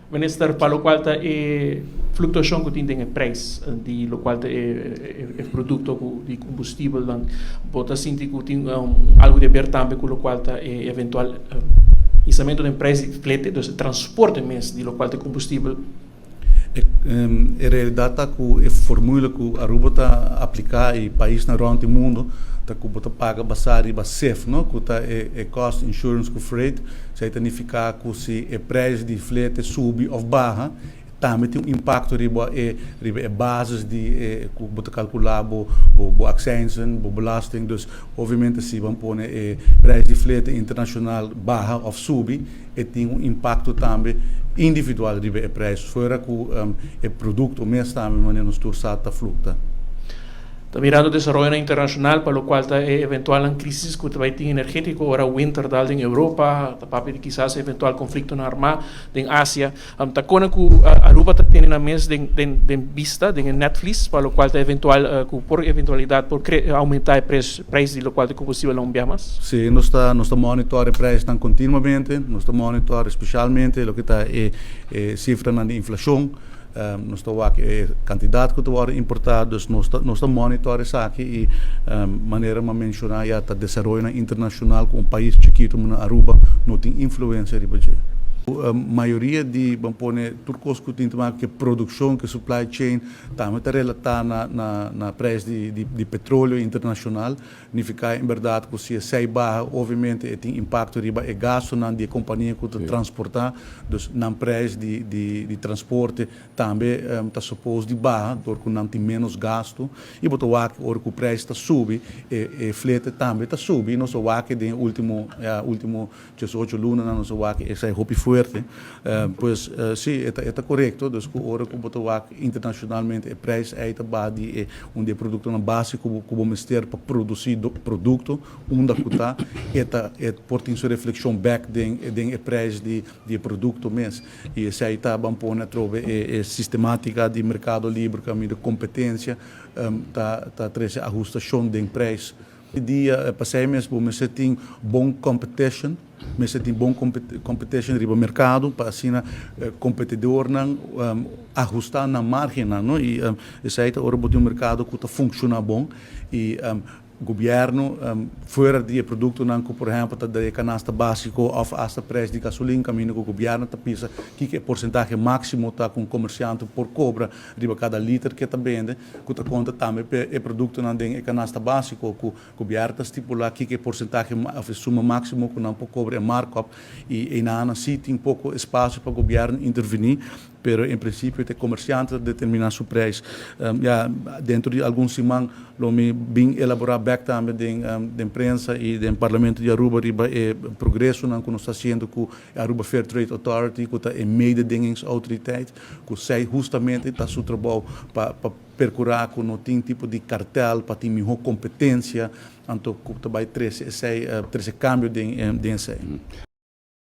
Minister, pa locual ta e fluctuacion cu tin den e prijs di locual ta e producto cu di combustibelnan, bo ta sinti cu tin algo di haber tambe cu locual ta e eventual hisamento den prijs di flete, dus e transporte mes di locual ta e combustibel? E realidad ta cu e formula cu Aruba ta aplica y paisnan rond di mundo ta cu bo ta paga basa riba CIF, no? Cu ta e cost insurance cu freight. Esei ta nifiká ku si e preis di flete subi òf baha, tambe tin un impakto riba e riba e basis di e ku bo ta kalkulá bo bo akseinsen, bo belasting. Dus obviamente si ban pone e preis di flete internashonal baha òf subi, e tin un impakto tambe individual riba e preis, fuera ku e produkto mes tambe manera nos tur sa ta flukta. Ta mirando desaroyonan internashonal pa lokual ta e eventualnan krisis ku ta bai tin energetiko ora winter dal den Europa, ta papia di kisas eventual konfliktonan armá den Asia. Ta kona ku Aruba ta tene nan mes den den bista, den e netvlies, pa lokual ta eventual ku por eventualidat por oumentá e preis di lokual ta kombustibel un bia mas? Sí, nos ta nos ta monitor e preisnan kontinuamente, nos ta monitor spesialmente loke ta e sifranan di inflashon. Nos ta wak e kantidat ku ta wòrdu importá, dus nos ta nos ta monitor esaki i manera mi a menshoná ya ta desaroyonan internashonal ku un pais chikitu manera Aruba no tin influensia riba dje. Mayoria di ban pone tur kos ku tin te maken ku e produkshon, ku e supply chain tambe ta relatá na na na preis di di petroleo internashonal. Nifiká en bèrdat ku si esei baha, obviamente e tin impakto riba e gastunan di e kompania ku ta transportá. Dus nan preis di di transporte tambe ta suppose di baha dor ku nan tin ménos gastu. I bo ta wak ora ku preis ta subi, e e flete tambe ta subi. Nos a wak den e último, ya, último diesocho lunanan nos a wak esei hopi fuerte. Pues si, e ta e ta korekto. Dus ku ora ku bo ta wak internashonalmente e preis ei ta baha di e un di e produktonan básiko ku bo mester pa produsí produkto unda ku ta, e ta e por tin su reflekshon bèk den den e preis di di e produkto mes. I esei ta ban pone atrobe e e sistemátika di merkado liber kaminda kompetensia ta ta trese ahustashon den preis. E dia pasei mes bo mester tin bon competition, mester tin bon competition riba mercado pa asina competidornan ahusta nan margennan, no? Y esei ta ora bo tin un mercado cu ta funciona bon y gobierno fuera di e productonan cu por ehempel ta di e canasta basico of hasta prijs di gasolin caminda cu gobierno ta bisa kico e porcentahe maximo ta cu un comerciante por cobra riba cada liter cu e ta bende. Ku ta konta tambe pa e produktonan den e kanasta básiko ku gobièrnu ta stipulá kiko e porsentahe òf e suma máksimo ku nan por kobra e markup i einan sí tin poko espasio pa gobièrnu intervení, pero en prinsipio ta e komersiante ta determiná su preis. Ya dentro di algun siman lo mi bin elaborá bèk tambe den den prensa i den Parlamento di Aruba riba e progresonan ku nos ta hasiendo ku e Aruba Fair Trade Authority ku ta e mededingingsautoriteit. Ku esei hustamente ta su trabou pa pa perkurá ku no tin tipo di kartel, pa tin mihó kompetensia, anto ku ta bai trese esei, trese kambio den den esei.